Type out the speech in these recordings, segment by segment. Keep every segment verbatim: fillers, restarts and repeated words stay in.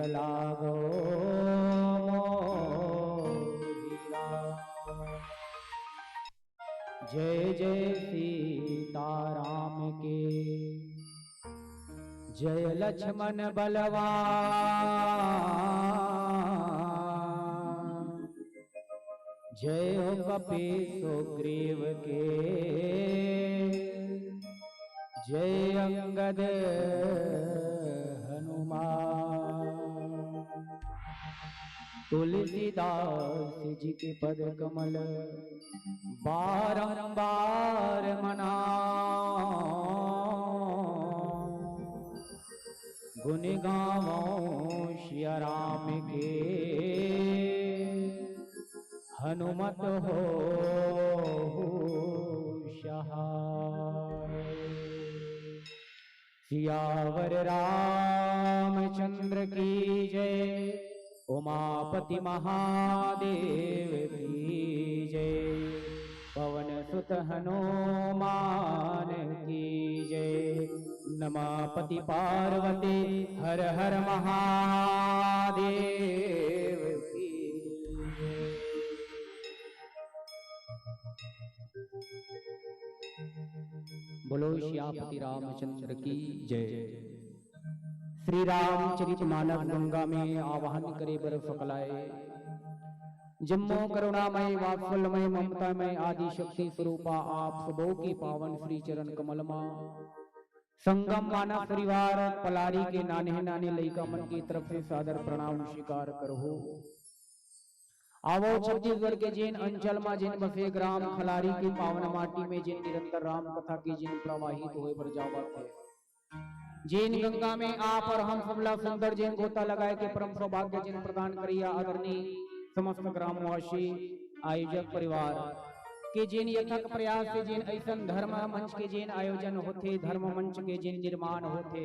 लागो मोहिरा। जय जय सीताराम के, जय लक्ष्मण बलवान, जय हो कपीस सुग्रीव के, जय अंगद हनुमान। तुलसीदास जी के पद कमल बारंबार मनाओ, गुण गावो सिया राम के, हनुमत हो सहाय। सियावर रामचंद्र की जय, उमापति महादेव की जय, पवन सुत हनुमान की जय, नमापति पार्वती हर हर महादेव की जय। बोलो सियापति रामचंद्र की जय। श्री रामचरित मानस गंगा में आवाहन करे बर सकलाए। जम्मो करुणामय, वात्सल्यमय, ममतामय, आदि शक्ति स्वरूपा आप सबो के पावन श्री चरण कमल मा संगम मानस परिवार पलारी के नान्हे नान्हे लइका मन के तरफ से सादर प्रणाम स्वीकार करहु। आवो छत्तीसगढ़ के जेन अंचल मा जेन बसे ग्राम खलारी के पावन माटी में जेन निरंतर राम कथा के जेन प्रवाहित होए बर जावत हे, जेन गंगा में आप और हम सबला सुंदर जेन गोता लगाए के परम सौभाग्य जेन प्रदान करैया आदरणीय समस्त ग्रामवासी आयोजक परिवार के जेन यथक प्रयास से जेन ऐसन धर्म मंच के जेन आयोजन होथे, धर्म मंच के जेन निर्माण होथे,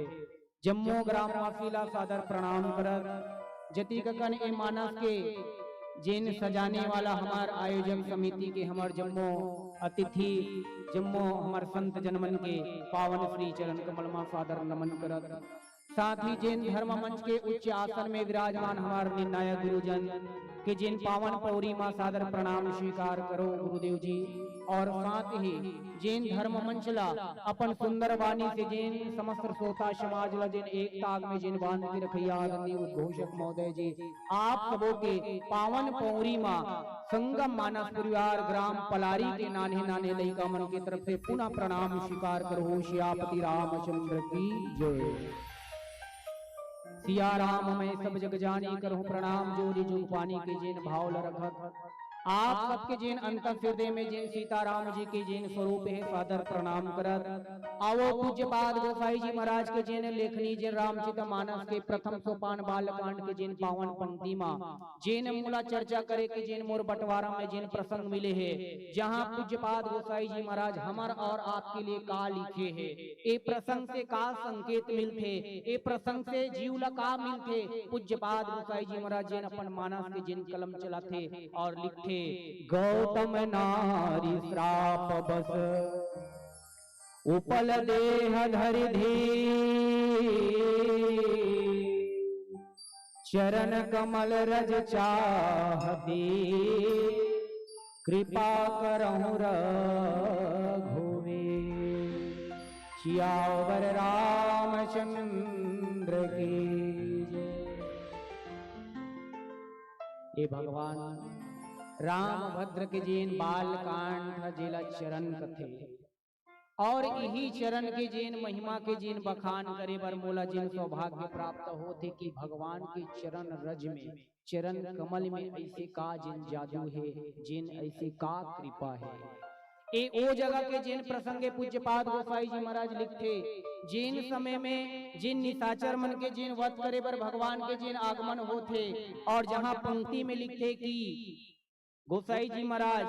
जम्मो ग्रामवासी ला सादर प्रणाम करत, जतिक कन ए मानस के जेन सजाने वाला हमार आयोजक समिति के हमार जम्मो अतिथि, जम्मो हमार संत जनमन के पावन श्री चरण कमल मा सादर नमन करत, साथ ही जेन धर्म मंच के उच्च आसन में विराजमान हमार निर्णायक गुरुजन के जेन पावन पौरी मा सादर प्रणाम स्वीकार करो गुरुदेव जी। और साथ ही जेन धर्म मंच ला अपन सुंदर वाणी से जेन समस्त श्रोता समाज ला जेन एक ताग में जेन बांध के रखैया आदरणीय उद्घोषक महोदय जी, आप सबो के पावन पौरी मा संगम मानस परिवार ग्राम पलारी के नान्हे नान्हे लइका मन के तरफ से पुनः प्रणाम स्वीकार करहु। सियापति रामचंद्र की जय। सिया राम मैं सब जग जानी, करहु प्रणाम जोरी जुग पानी के जेन भाव ल रखत, आप सबके जेन अंत हृदय में जेन सीताराम जी के जेन स्वरूप हे सादर प्रणाम करत। आवो पूज्यपाद गोसाई जी महाराज के जेन लेखनी जेन रामचरित मानस के प्रथम सोपान बालकांड के जेन पावन पंक्ति मा जेन मोला चर्चा करे के जेन मोर बंटवारा में जेन प्रसंग मिले हे, जहाँ पूज्यपाद गोसाई जी महाराज हमर और आपके लिए का लिखे हे, ए प्रसंग से का संकेत मिलथे, ए प्रसंग से जीव ला का मिलथे। पूज्यपाद गोसाई जी महाराज जेन अपन मानस के जेन कलम चलाथे और लिखथे, गौतम नारी श्राप बस उपल देह धरि धीर, चरण कमल रज चाहती, कृपा करहु रघुवीर। सियावर रामचंद्र की जय। हे भगवान रामभद्र के जेन बाल कांड ह, जेला चरण कथे, और इही चरण के जेन महिमा के जेन बखान करे बर मोला जेन सौभाग्य प्राप्त होथे कि भगवान के चरण रज में, चरण कमल में ऐसे का जेन जादू हे, जेन ऐसे का कृपा हे। ए ओ जगह के जेन प्रसंग हे, पूज्यपाद गोसाई जी महाराज लिखथे, जेन समय में जेन निशाचर मन के जेन वध करे बर भगवान के जेन आगमन होथे, और जहाँ पंक्ति में लिखथे कि गोसाई जी महाराज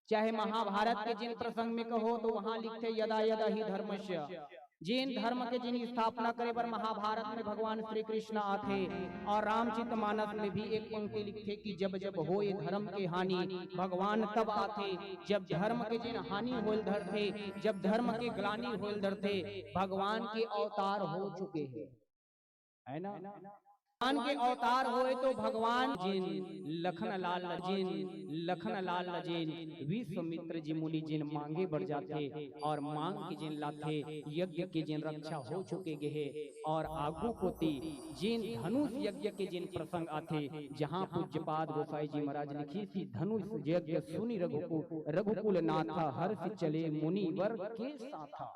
चाहे महाभारत के जेन प्रसंग में कहो तो वहां लिखथे, यदा यदा ही धर्मस्य, जेन धर्म के जेन स्थापना करे बर महाभारत में भगवान श्री कृष्ण आथे, और रामचरित मानस में भी एक पंक्ति लिखथे कि जब जब होए धर्म के हानि, भगवान तब आथे। जब धर्म के जेन हानि होल धरथे, जब धर्म के ग्लानि होल धरथे, भगवान के अवतार हो चुके हे, है ना? भगवान के अवतार होय तो भगवान जेन लखन लाल ल जेन लखन लाल ल जेन विश्वामित्र जी मुनि जेन मांगे बर जाथे और मांग के जेन लाथे, यज्ञ के जेन रक्षा हो चुके गे हे और आगू कोती जेन धनुष यज्ञ के जेन प्रसंग आथे, जहां पूज्यपाद गोसाई जी महाराज लिखिस कि धनुष यज्ञ सुनि रघुकुल, रघुकुल नाथा हर्ष चले मुनिवर के साथा।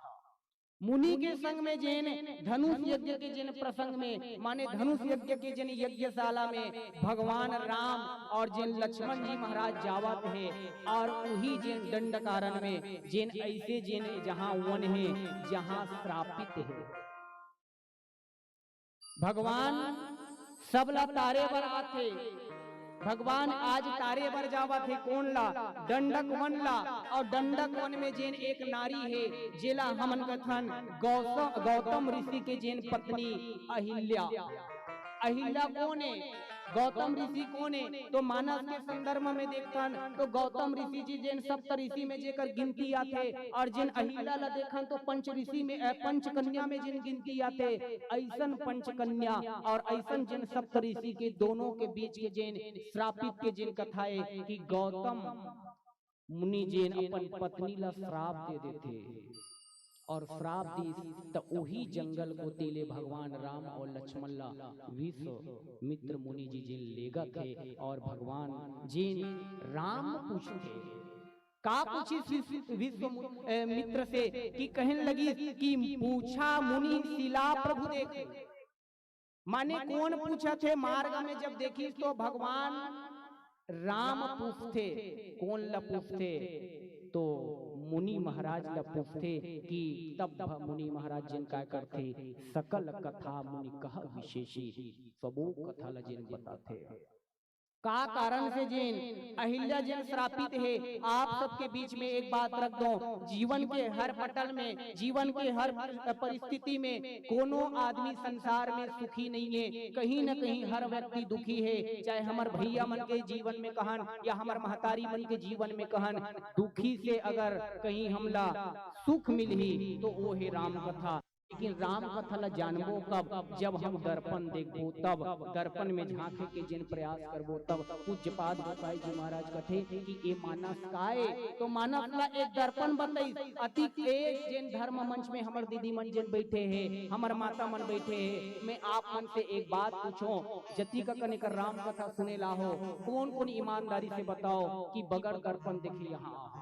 मुनि के संग में जेन धनुष यज्ञ के जेन प्रसंग में, माने धनुष यज्ञ के जेन यज्ञशाला में भगवान राम और जेन लक्ष्मण जी महाराज जावत हे और उही जेन दंडकारण्य में जेन ऐसे जेन जहां वन हे, जहां श्रापित हे। भगवान सबला तारे बर आथे। भगवान आज तारे बर जावत हे कोन ला? दंडक वन ला। और दंडक वन में जेन एक नारी हे, जेला हमन कथन गौस-, गौतम ऋषि के जेन पत्नी अहिल्या। अहिल्या कोन हे? गौतम ऋषि कोन हे? तो मानस के संदर्भ में देखथन तो गौतम ऋषि जी जेन सप्त ऋषि में जेकर गिनती आथे और जेन अहिल्या ला देखन तो पंच ऋषि में, अ, पंच कन्या में जेन गिनती आथे, ऐसन पंच कन्या और ऐसन जेन सप्त ऋषि के दोनों के बीच के जेन श्रापित के जेन कथा हे कि गौतम मुनि जेन अपन पत्नी ला श्राप दे देथे और श्राप दिस, त ओही जंगल कोती ले भगवान राम और लक्ष्मण ला विश्वामित्र मुनि जी जेन लेगत हे और भगवान जेन राम पूछथे, का पूछिस विश्व, विश्व मु-, ए, मित्र से कि कहन लगिस कि पूछा मुनि सिला प्रभु देख। माने कोन पूछत हे? मार्ग में जब देखिस तो भगवान राम पूछथे। कोन ल पूछथे? तो मुनि महाराज ल पूछथे कि तब भ-, मुनि महाराज जेन काय करथे, सकल कथा मुनि कह विशेषी, सबो कथा ल जेन बताथे। का कारण से जेन अहिल्या जेन श्रापित हे, आप सबके बीच में एक बात रख दो, जीवन के हर पटल में, जीवन के हर परिस्थिति में कोनो आदमी संसार में सुखी नहीं हे। कहीं न कहीं हर व्यक्ति दुखी हे, चाहे हमर भैया मन के जीवन में कहन या हमर महतारी मन के जीवन में कहन, दुखी से अगर कहीं हमला सुख मिलही तो वो हे राम कथा। लेकिन राम कथा ला जानबो कब? जब हम दर्पण देखबो तब, दर्पण में झांके के जेन प्रयास करबो तब। पूज्यपाद गोसाई जी महाराज कथे कि ए मानस काय, तो मानस ला एक दर्पण बताइस। अतिक ए जेन धर्म मंच में हमर दीदी मन जेन बैठे हे, हमर माता मन बैठे हे, मैं आप मन से एक बात पूछो, जतिक कन एकर राम कथा सुने ला हो, कोन कोन ईमानदारी से बताओ कि बगर दर्पण देखे यहाँ आओ?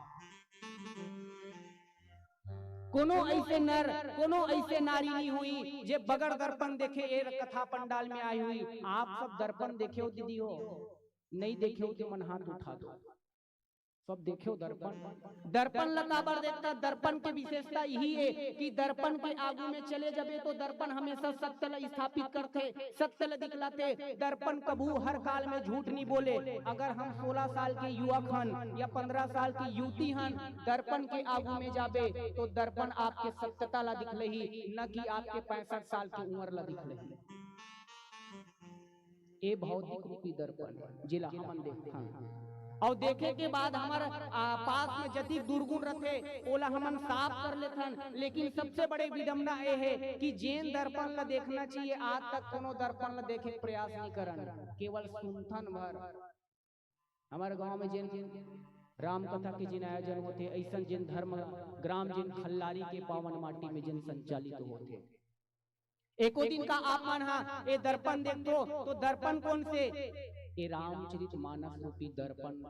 कोनो ऐसे नर, कोनो ऐसे नारी नहीं हुई जे बगर दर्पण देखे ए कथा पंडाल में आई हुई। आप सब दर्पण देखे हो दीदी हो? नहीं देखे हो तो मन हाथ उठा दो। सब देखे हो दर्पण? दर्पण ला काबर देखता? दर्पण के विशेषता यही है कि दर्पण के आगू में चले जबे तो दर्पण हमेशा सत्य ला स्थापित करथे, सत्य ला दिखलाथे। दर्पण कभू हर काल में झूठ नहीं बोले। अगर हम सोलह साल के युवक हन या पन्द्रह साल की युवती हन, दर्पण के आगू में जाबे तो दर्पण आपके सत्यता ला दिखलही, न कि आपके पैंसठ साल की उम्र ला दिखलही। ए भौतिक रूपी दर्पण, जेला हमन देखथन। अउ देखे के बाद हमर, आ, पास में जतिक दुर्गुण रथे, ओला हमन साफ कर लेथन। लेकिन सबसे बड़े विडम्बना ए हे कि जेन दर्पण ला देखना चाहिए, आज तक कोनो दर्पण ला देखे के प्रयास नहीं करन, केवल सुनथन भर। हमर गांव में जेन राम कथा के जेन आयोजन होथे, अइसन जेन धर्म ग्राम जेन खल्लारी के पावन माटी में जेन संचालित होथे, एको दिन का आप मन हा ए दर्पण देखथो, तो दर्पण कोन से? ए रामचरित मानस रूपी दर्पण,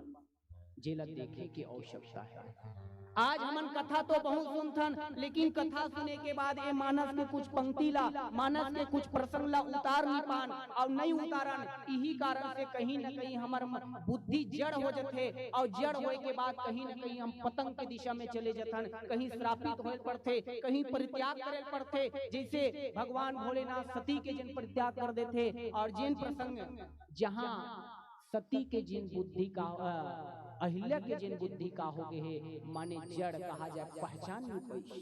जेला देखे के आवश्यकता है। आज हमन कथा तो बहुत सुनथन, लेकिन कथा सुने के बाद ए मानस के कुछ पंक्ति ला, मानस के कुछ प्रसंग ला उतार नहीं पान, अउ नहीं उतारन। इही कारण से कहीं न कहीं हमर म-, बुद्धि जड़ हो जथे, अउ जड़ होए के बाद कहीं न कहीं हम पतंग के दिशा में चले जथन। कहीं श्रापित होए पड़थे, कहीं परित्याग करे पड़थे। जैसे भगवान भोलेनाथ सती के जेन परित्याग कर देथे, और जेन प्रसंग जहां सती के जेन बुद्धि का, अ, अहिल्या के जेन बुद्धि का हो गए हे, माने जड़ कहा जाए, पहचान नहीं पाई।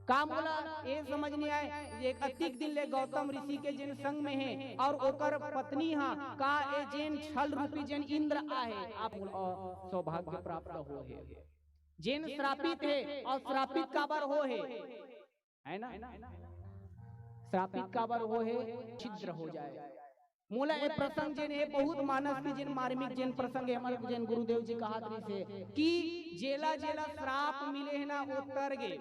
का मोला ए समझ नहीं आए, एक अतिक दिन ले गौतम ऋषि के जेन संग में हे और ओकर पत्नी हा, का ए जेन छल रूपी जेन इंद्र आहे, आप मोला सौभाग्य प्राप्त हो हे। जेन श्रापित हे और श्रापित काबर हो हे, है ना? श्रापित काबर हो हे? छिद्र हो जाए। मोला ए प्रसंग जेन हे, बहुत मानस के जेन मार्मिक जेन प्रसंग हे, हमर जेन गुरुदेव जी कहत रहिस हे कि जेला जेला श्राप मिले हे ना, वो तर गे।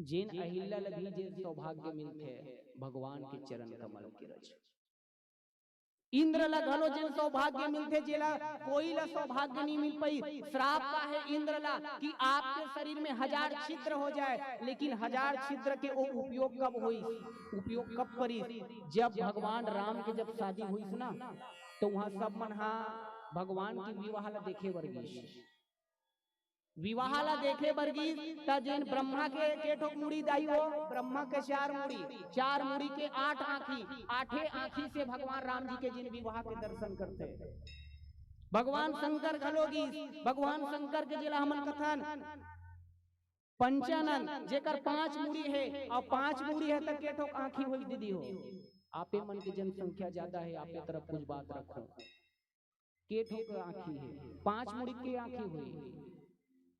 जेन अहिल्या ल भी जेन सौभाग्य मिलथे, भगवान के चरण कमल के रज। इंद्र ला घलो जेन सौभाग्य मिलथे, जेला कोई ला सौभाग्य नहीं मिल पाई। श्राप का हे इंद्र ला कि आपके शरीर में हजार छिद्र हो जाए, लेकिन हजार छिद्र के वो उपयोग कब होइस, उपयोग कब करिस? जब भगवान राम के जब शादी होइस ना, तो वहां सब मन हा भगवान के विवाह ला देखे बर गिस। विवाह ला देखे बर गिस, त जेन ब्रह्मा के के ठोक मुड़ी दाई हो, ब्रह्मा के चार मुड़ी, चार मुड़ी के आठ आँखी, आठे आँखी से भगवान राम जी के जेन विवाह के दर्शन करथे। भगवान शंकर घलो गिस, भगवान शंकर के जेला हमन कथन पंचानन, जेकर पांच मुड़ी हे, अउ पांच मुड़ी हे त के ठोक आँखी होई दीदी हो? आपे मन के जनसंख्या ज्यादा हे, आपे तरफ कुछ बात रखो। के ठोक आँखी हे? पांच मुड़ी के आँखी होई,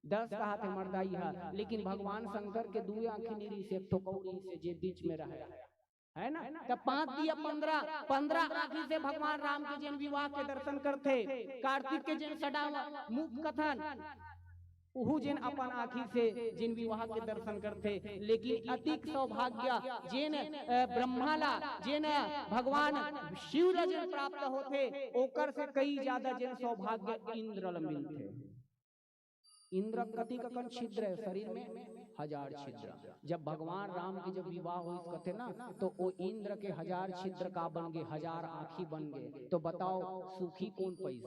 दस कहा थे मर्दाई हा, लेकिन भगवान शंकर के दुए आँखी नहीं रहिस, एक ठोक अउ रहिस हे जे बीच में रहे, है ना? त पांच दिया पंद्रह, पंद्रह आँखी से भगवान राम के जेन विवाह के दर्शन करथे, कार्तिक के जेन सडा मुख कथन, उहू जेन अपन आँखी से जेन विवाह के दर्शन करथे, लेकिन अतिक सौभाग्य जेन, अ, ब्रह्मा ला, जेन भगवान शिव ला जेन प्राप्त होथे, ओकर से कई ज्यादा जेन सौभाग्य इंद्र ला मिलथे। इंद्र कतिक अकन छिद्र हे शरीर में? हजार छिद्र। जब भगवान राम के जब विवाह होइस कथे ना, तो ओ इंद्र के हजार छिद्र का बन गे, हजार आँखी बन गे। तो बताओ, सुखी कोन पइस?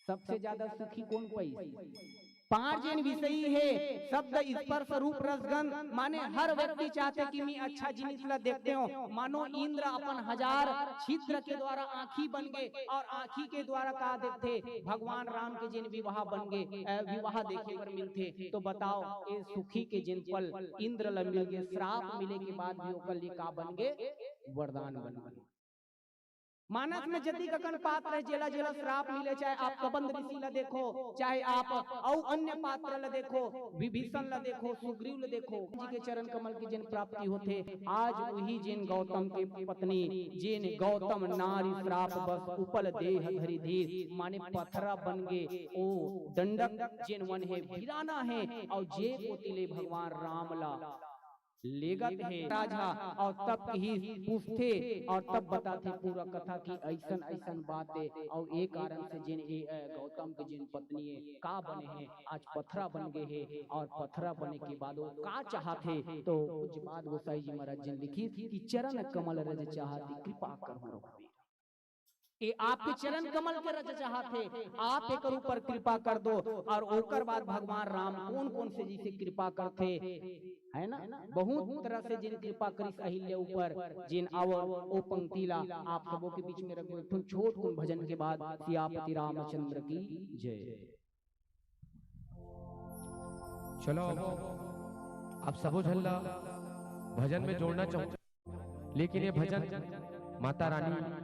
सबसे ज्यादा सुखी कोन पइस? पांच जेन विषयी हे, शब्द, स्पर्श, रूप, रस, गंध, माने हर व्यक्ति चाहथे कि मैं अच्छा जिनिस ला देखते हो। मानो इंद्र अपन हजार छिद्र के द्वारा आँखी बन गे अउ आँखी के द्वारा का देखथे? भगवान राम के जेन विवाह बन गे, अ, विवाह देखे बर मिलथे। तो बताओ, ए सुखी के जेन पल इंद्र ला मिल गे, श्राप मिले के बाद भी ओकर लिए का बन गे? वरदान बन गे। मानस में जतिक अकन पात्र हे, जेला जेला श्राप मिले, चाहे आप कबंध ऋषि ला देखो, चाहे आप अउ अन्य पात्र ला देखो, विभीषण ला देखो, सुग्रीव ला देखो, जी के चरण कमल के जेन प्राप्ति होथे। आज उही जेन गौतम के पत्नी, जेन गौतम नारी श्राप बस उपल देह धरि धीर, माने पथरा बन गे, ओ दंडक जेन वन हे, भिराना हे, अउ जे कोति ले भगवान राम ला लेगत हे राजा, अउ तब कहिस पूछथे अउ तब बताथे पूरा कथा कि अइसन अइसन बात हे, अउ ए कारण से जेन ए, अ, गौतम के जेन पत्नी हे, का बने हे, आज पथरा बन गे हे, अउ पथरा बने के बाद वो का चाहथे, तो पूज्य पाद गोसाई जी महाराज जी लिखिस कि चरण कमल रज चाहत कृपा करहु रघुबीर। ए आपके चरण कमल के रज चाहत हे, आप एकर ऊपर कृपा कर दो। अउ ओकर बाद भगवान राम कोन कोन से जइसे कृपा करथे, है ना, बहुत तरह से जेन कृपा करिस अहिल्या ऊपर, जेन आवो ओ पंक्ति ला आप सबो के बीच में रखबो। एक ठन छोट कुन भजन के बाद सियापति रामचंद्र की जय। चलो, आप सबो झन ला भजन में जोड़ना चाहूँ, लेकिन ये भजन माता रानी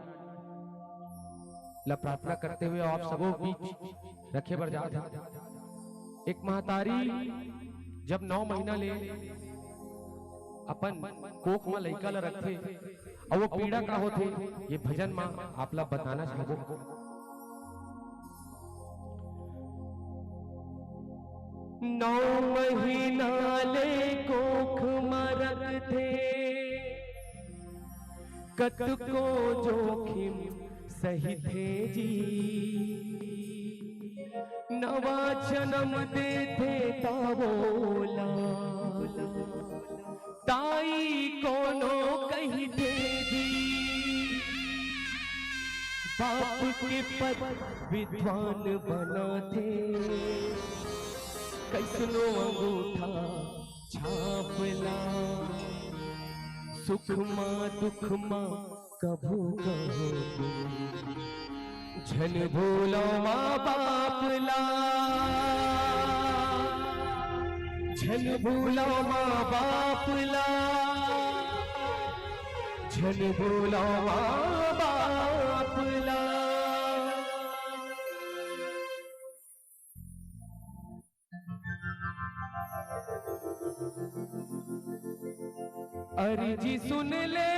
ला प्रार्थना करते हुए आप सबो बीच रखे बर जात हे। एक महतारी जब नौ महीना ले अपन कोख म लइका ला रखथे, अउ वो पीड़ा का होथे, ये भजन म आप ला बताना चाहबो। नौ महीना ले कोख म रखथे, कतको जोखिम सहिथे जी। नवा जनम देथे त वोला ताई कोनो कहिथे जी। बाप के पद विद्वान बनाथे, कइसनो अंगूठा छाप ला। सुख मा दुख मा कभू कहो तुम, झन भूलो माँ बाप ला, झन भूलो माँ बाप ला, झन भूलो माँ बाप ला। अर्जी सुन ले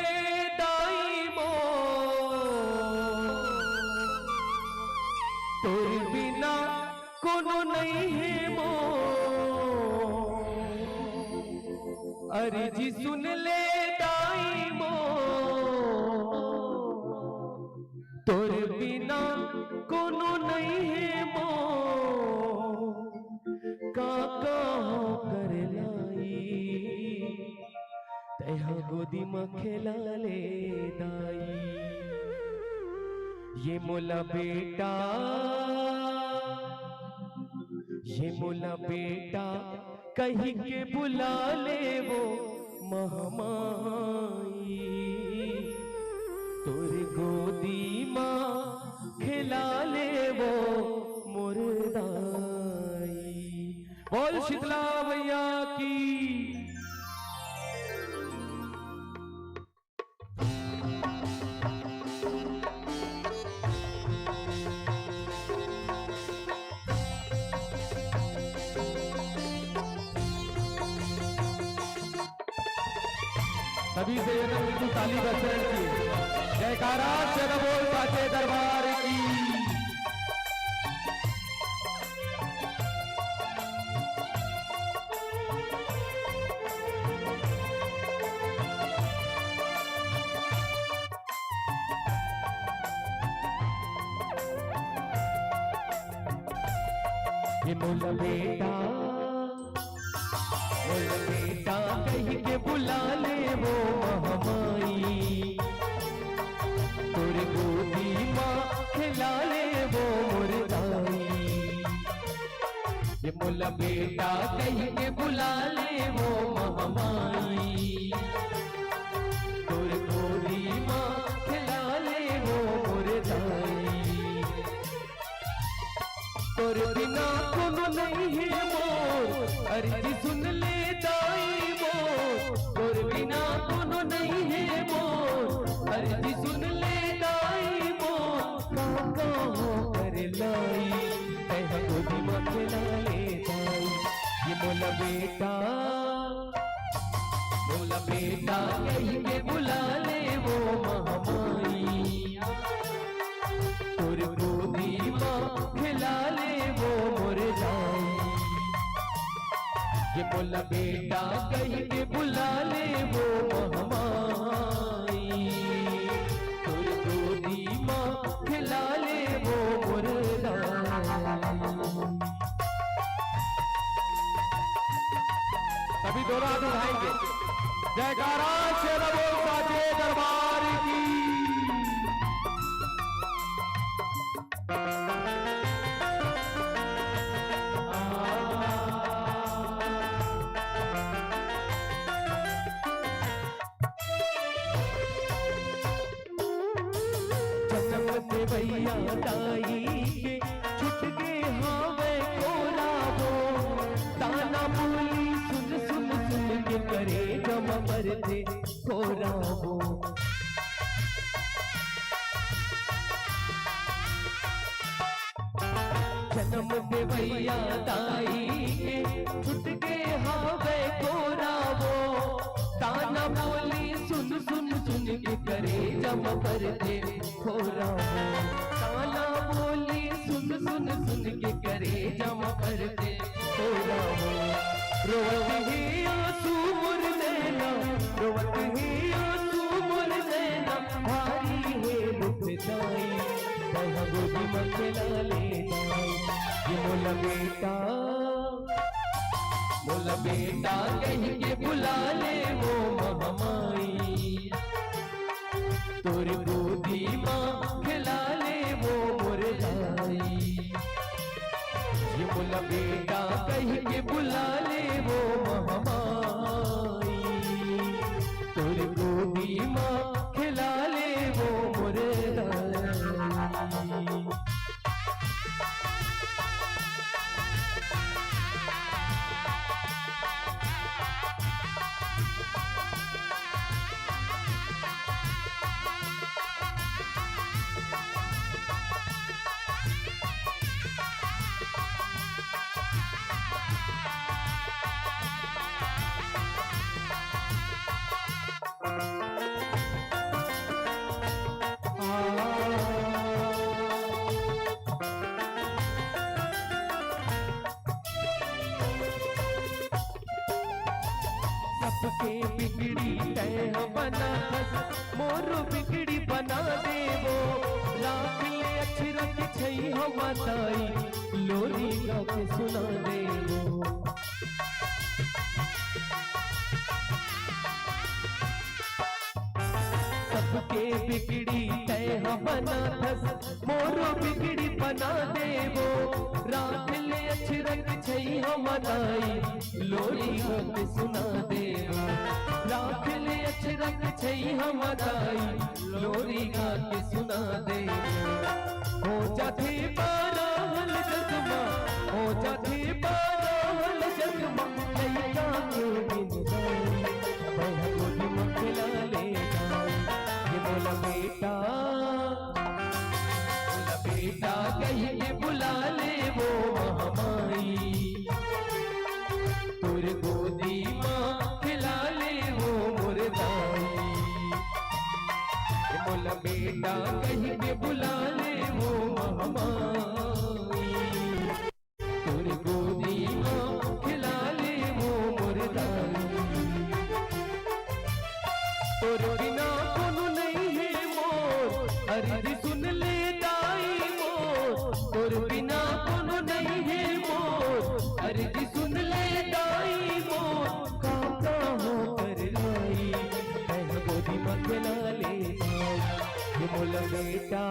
दाई मोर, तोर बिना कोनो नइ हे मोर। अर्जी सुन ले दाई मोर, तोर बिना कोनो नइ हे मोर। का कहो कर लाई, तैहा गोदी म खेला ले दाई। ये मोला बेटा, ये मोला बेटा कहि के बुला ले वो महमाई, तोर गोदी म खेला ले वो मोर दाई। बोल शीतला मैया की। सभी से ये बिल्कुल ताली बजाएं कि जयकारा से बोल साचे दरबार की। ये मोल बेटा, मोल बेटा कहि के बुला ले वो महमाई, तोर गोदी म खेला ले वो मोर दाई। ये मोला बेटा कहि के बुला ले वो महमाई, तोर गोदी म खेला ले वो मोर दाई। तोर बिना कोनो नइ हे मोर, अर्जी सुन ले दाई मोर। तोर बिना कोनो नइ हे मोर, अर्जी सुन ले दाई मोर। का कहो कर लाई, तैहा गोदी म खेला ले दाई। ये मोला बेटा, मोला बेटा कहि के बुला ले वो महमाई, तोर गोदी म खेला ले वो मोर दाई। ये मोला बेटा कहि के बुला ले वो महमाई, तोर गोदी म खेला ले वो मोर दाई। सभी दोनों हाथ उठाएंगे। जयकारा शेरा बोल साचे दरबार की। जनम देवैया दाई के छुट गे हावय कोरा वो। ताना बोली सुन सुन सुन के करेजा म परथे कोरा वो। जनम देवैया दाई के छुट गे हावय कोरा वो। ताना बोली सुन सुन सुन के करेजा म परथे कोरा वो। ताना बोली सुन सुन सुन के करेजा म परथे कोरा वो। रोवत हे आंसू मोर नैना, रोवत हे आंसू मोर नैना, भारी हे दुख दाई, तैहा गोदी म खेला ले दाई। ये मोला बेटा, मोला बेटा कहि के बुला ले वो महमाई, तोर गोदी म खेला ले वो मोर दाई। ये मोला बेटा कहि के बुला ले वो महमाई, तोर गोदी म खेला ले वो मोर दाई। बिगड़ी तैं ह बनाथस, मोर बिगड़ी बना देबो। राख ले अछरक छई ह माताई, लोरी गा के सुना देबो। सबके बिगड़ी तैं ह बनाथस, मोरो बिगड़ी बना देबो। राख ले अछरक छई ह माताई, लोरी गा के सुना देबो। राख ले अछरक छई ह माताई, लोरी गा के सुना देबो। हो जाथे बारह हल जगमा, हो जाथे बारह हल जगमा, लइका के बिन दाई, बहगुन मखला ले दाई। ये मोला बेटा, मोला बेटा कहि के बुला ले वो महमाई, तोर गोदी म खिला ले वो मोर दाई। मोला बेटा कहि के बुला ले वो महमाई, तोर गोदी म खिला ले वो मोर दाई। तोर बिना कोनो नइ हे मोर, अरे जी सुन ले दाई मोर। तोर बिना कोनो नइ हे मोर, अरे जी सुन ले दाई मोर। का का हो कर लाई, तैं ह गोदी म खिला ले दाई। ये मोला बेटा,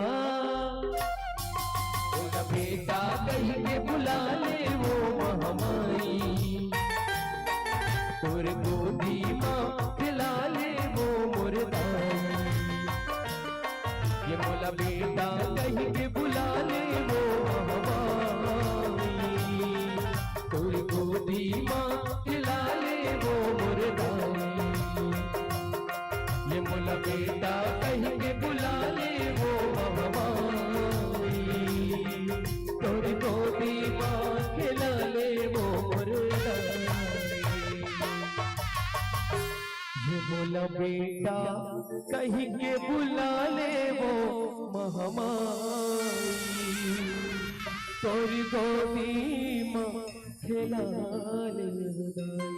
मोला बेटा कहि के बुला ले वो महमाई, तोर गोदी म खिला ले वो मोर दाई। ये मोला बेटा कहि के बुला ले वो महमाई, तोर गोदी म खिला ले वो मोर दाई। ये मोला बेटा कहि के बुला ले वो महमाई, तोर गोदी म खिला ले वो मोर दाई। ये मोला बेटा कहि के बुला ले वो महमाई, तोर गोदी म खिला ले वो दाई।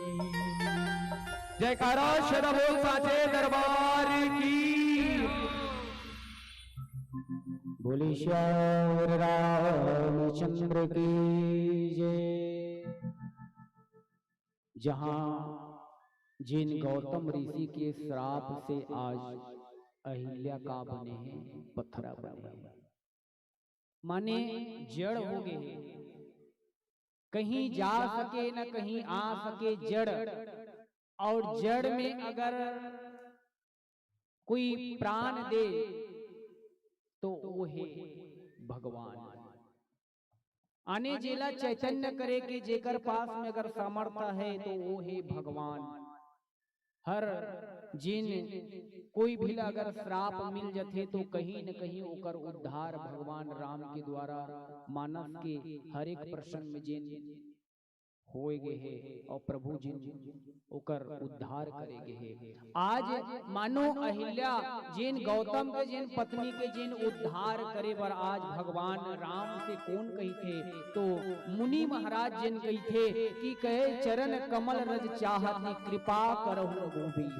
जयकारा सदा बोल साचे दरबार की। बोले सियावर रामचंद्र की जय। जहाँ जिन गौतम ऋषि के श्राप से आज अहिल्या का बने हे, पथरा बने हे, माने जड़ हो गए हे, कहीं जा सके न कहीं आ सके, जड़। और जड़ में अगर कोई प्राण दे तो वो हे भगवान। आने जेला चैतन्य करे के जेकर पास में अगर सामर्थ्य है तो वो हे भगवान। हर जिन कोई भी ला अगर श्राप मिल जथे तो कहीं न कहीं ओकर उद्धार भगवान राम के द्वारा मानस के हर एक प्रसंग में जिन होए गे हे और प्रभु जिन ओकर उद्धार करे गे हे। आज मानो अहिल्या जिन गौतम के जिन पत्नी के जिन उद्धार करे बर आज भगवान राम से कोन कहिथे तो मुनि महाराज जिन कहिथे कि कहे चरण कमल रज चाहत कृपा करहु रघुबीर।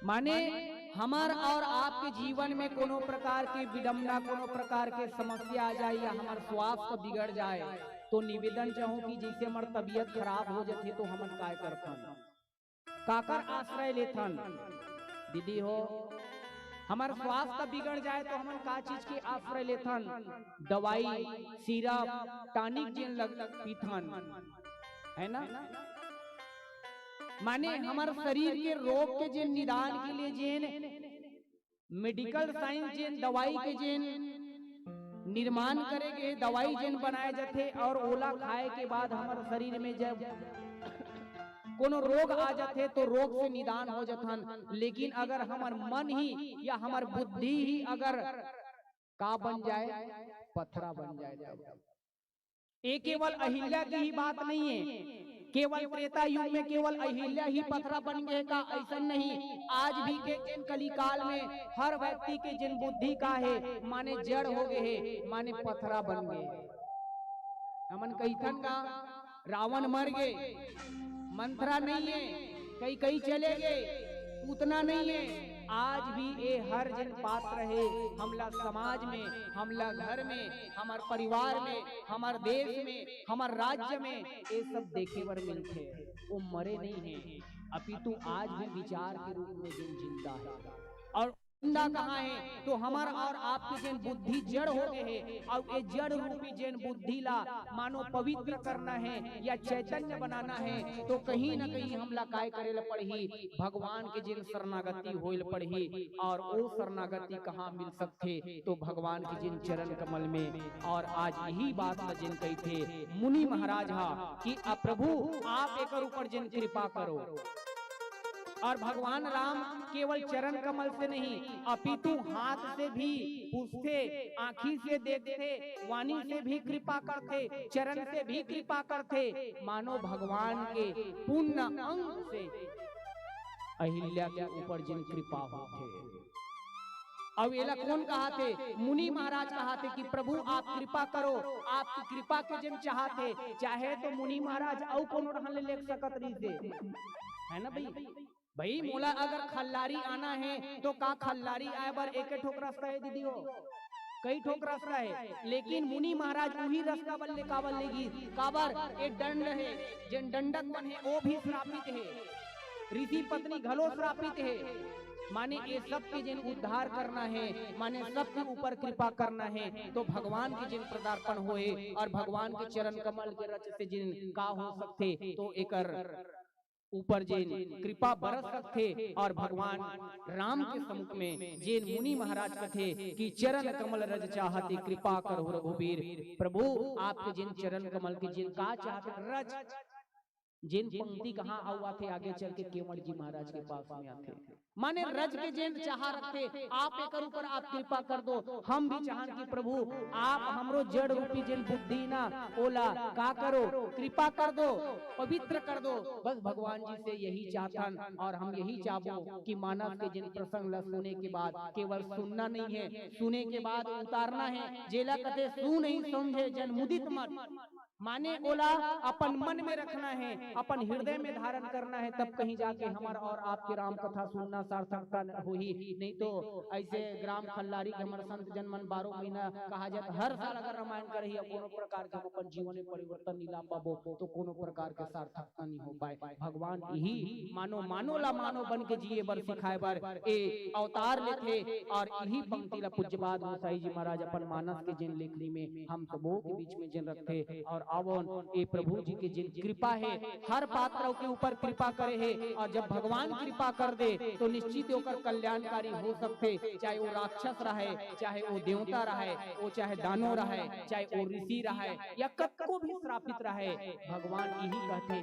माने हमर और आपके जीवन में कोनो प्रकार के विडम्बना, कोनो प्रकार के समस्या आ जाए या हमर स्वास्थ्य बिगड़ जाए, तो निवेदन चाहूं कि जैसे हमर तबीयत खराब हो जाथे, तो हमन काय करथन, काकर आश्रय लेथन? दीदी हो, हमर स्वास्थ्य बिगड़ जाए, तो हमन का चीज के आश्रय लेथन? दवाई, सिरप, टॉनिक जेन लग पीथन, है ना? माने हमर शरीर के रोग के जेन निदान के लिए जेन मेडिकल साइंस जेन दवाई के जेन निर्माण करे गे, दवाई जेन बनाए जाथे और ओला खाए के बाद हमर शरीर में जब कोनो रोग आ जाथे तो रोग से निदान हो जाथन। लेकिन अगर हमर मन ही या हमर बुद्धि ही अगर का बन जाए, पथरा बन जाए, तब ये केवल अहिल्या की ही बात नहीं है, केवल त्रेता युग में केवल अहिल्या ही पथरा बन गए का, ऐसा नहीं। आज भी के जिन कलिकाल में हर व्यक्ति के जिन बुद्धि का है, माने जड़ हो गए है, माने पथरा बन गए। हमन कहिथन का रावण मर गए, मंथरा नहीं है, कैकई चले गे, पूतना नहीं है। आज भी ये हर जन पात्र हे, हमला समाज में, हमला घर में, हमर परिवार में, हमर देश में, हमर राज्य में ये सब देखे बर मिलथे। वो मरे नहीं है, अपितु आज भी विचार के रूप में जिन जिंदा है। और जिंदा कहाँ है? तो हमर और आपके जेन बुद्धि जड़ हो गए है, और ये जड़ रूपी जेन बुद्धि ला मानो पवित्र करना है या चैतन्य बनाना है, तो कहीं ना कहीं हमला काय करे ल पड़ही? भगवान के जेन शरणागति होए ल पड़ही। और वो शरणागति कहाँ मिल सकथे? तो भगवान के जेन चरण कमल में। और आज यही बात ल जेन कहिथे मुनि महाराज हा कि "अब प्रभु, आप एकर ऊपर जेन कृपा करो।" और भगवान राम केवल चरण कमल से नहीं, अपितु हाथ से भी पूछथे, आँखी से देखथे, वाणी से भी कृपा करथे, चरण से भी कृपा करथे। मानो भगवान के पुण्य अंग से अहिल्या के ऊपर जेन कृपा होथे। अब एला कौन कहाथे? मुनि महाराज कहाथे कि "प्रभु, आप कृपा करो।" आपकी कृपा के जेन चाहथे, चाहे तो मुनि महाराज अउ कोनो डहन ले लेख सकत रहिथे, है ना भाई? भाई, मोला अगर खल्लारी आना है तो का खल्लारी आए बर एके ठोक रास्ता है दीदी हो? कई ठोक रास्ता है, लेकिन मुनि महाराज उही रास्ता बर ले काबर ले गिस? काबर? ए दंड है, जेन दंडक मन है वो भी श्रापित है, ऋषि पत्नी घलो श्रापित है। माने ये सब के जेन उद्धार करना है, माने सबके ऊपर कृपा करना है, तो भगवान के जेन पदार्पण होए और भगवान के चरण कमल के रज से जेन का हो सकथे, तो एकर ऊपर जेन कृपा बरस सकथे। और भगवान राम के सम्मुख में जेन मुनि महाराज कथे कि "चरण कमल रज चाहत कृपा करहु रघुबीर।" प्रभु, आपके जेन चरण कमल के जेन का चाहत रज, जेन पंक्ति कहाँ अउ आथे, आगे चल के केवड़ जी महाराज के पास में आथे। माने रज के जेन चाह रखथे, आप एकर ऊपर आप कृपा कर दो। हम भी चाहन कि प्रभु, आप हमरो जड़ रूपी जेन बुद्धि ना, ओला का करो, कृपा कर दो, पवित्र कर दो। बस भगवान जी से यही चाहथन और हम यही चाहबो कि मानस के जेन प्रसंग ला सुने के बाद केवल सुनना नहीं है, सुने के बाद उतारना है। जेला कथे "सुनहि समझे जन मुदित मन", माने ओला अपन मन में रखना है, अपन हृदय में धारण करना है, तब कहीं जाके हमर और आपके राम कथा सुनना सार्थकता होही। नहीं तो ऐसे ग्राम खल्लारी के हमर संत जन मन बारह महीना कहा जात, हर साल अगर रामायण करही, कोनो प्रकार के हम अपन जीवन में परिवर्तन नहीं ला पाबो, तो कोनो प्रकार के सार्थकता नहीं हो पाए। भगवान यही मानो, मानो ला मानो बन के जिए बर सिखाए बर ए अवतार लेथे। और यही पंक्ति ला पूज्यपाद गोसाई जी महाराज अपन मानस के जेन लेखनी में हम सबो के बीच में जेन रखथे। और आवोन, ए प्रभु जी के जेन कृपा है, हर पात्र के ऊपर कृपा करे है, और जब भगवान कृपा कर दे तो निश्चित ओकर कल्याणकारी हो सकथे, चाहे वो राक्षस रहे, चाहे वो देवता रहे, वो चाहे दानव रहे, चाहे वो ऋषि रहे, या कतको भी श्रापित रहे। भगवान यही कहथे